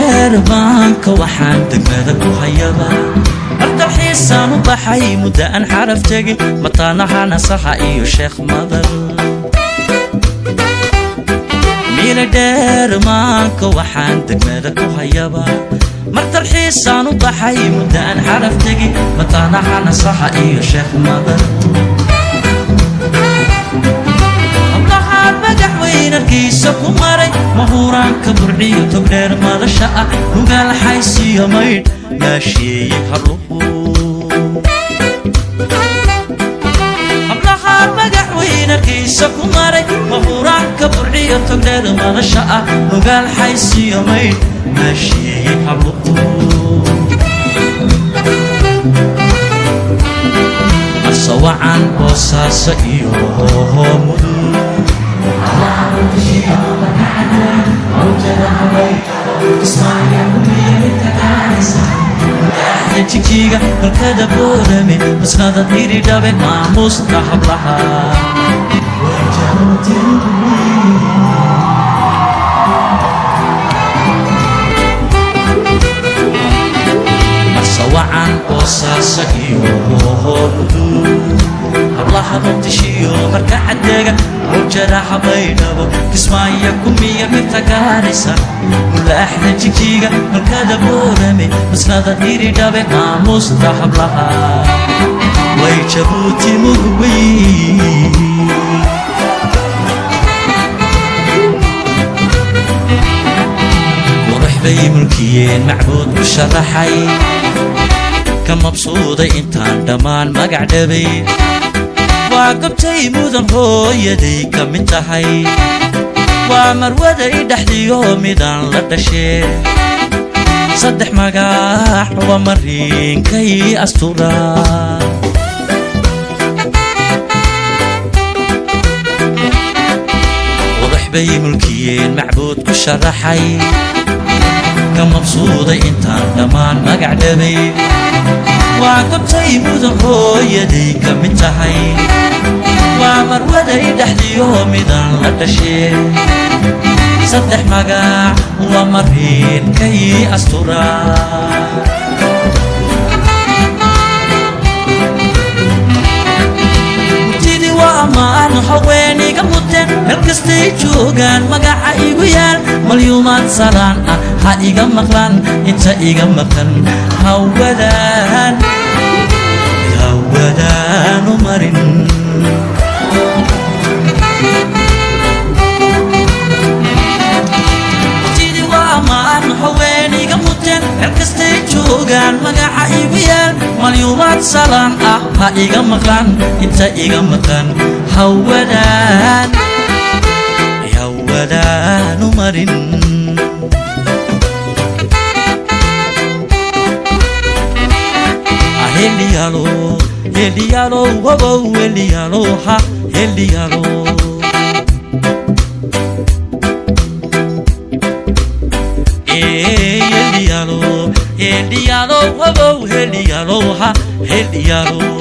Dheer baanka waxaan degmada ku hayaba martalxiisaan u baxay muddo aan xaraf tegin mataanaha Nasaxa iyo Sheekh Madar. Miila dheer maanka waxaan degmada ku hayaba martalxiisaan u baxay muddo aan xaraf tegin mataanaha Nasaxa iyo Sheekh Madar. Hablahaan madaxweynarkiisa ku maray Mahuuraanka Burciyo Togdheer madasha ah Nugaal xaysiyo maydh maasheeye habluhu. Hablahaan madaxweynarkiisa ku maray Mahuuraanka Burciyo Togdheer madasha ah Nugaal xaysiyo maydh maasheeye habluhu. Marsawacan Boosaaso iyo Mudug Jijiga halkada Boorame masnada Diridhabe maamuusta hablaha. Marsawacan Boosaaso iyo Mudug hablaha Muqdishiyo marka cadega Mawjadaha Baydhabo Kismaayo kumiya mirta gaaraysa Mulaaxda Jigjiga halkada Boorame masnada Diridhabe maamuusta hablaha way Jabuuti mugwey. Qurux bay mulkiyeen macbuud ku sharaxay ka mabsuuday intaan dhammaan magac dhabay waa gobtay mudan hooyaday ka mid tahay waa marwaday dhexdiyo midaan la dhashee saddex magac waa mariinkay astura. Qurux bay mulkiyeen macbuud ku sharaxay ka mabsuuday intaan dhammaan magac dhabay waa gobtay mudan hooyaday ka mid tahay waa marwaday dhexdiyo midaan la dhashee saddex magac waa mariinkay astura. Murtidii waa ammaan haweeniga muteen meel kastay joogaan magaca igu yaal malyuumaad salaan ah ha iga maqlaan inta iga maqan hawadaan hawadaan u marin. Murtidii waa ammaan haweeniga muteen meel kastay joogaan magaca igu yaal malyuumaad salaan ah ha iga maqlaan inta iga maqan hawadaan hawadaan u marin. Heliyalo heliyalo wabow heliyalo ha heliyalo. Heliyalo heliyalo wabow heliyalo ha heliyalo.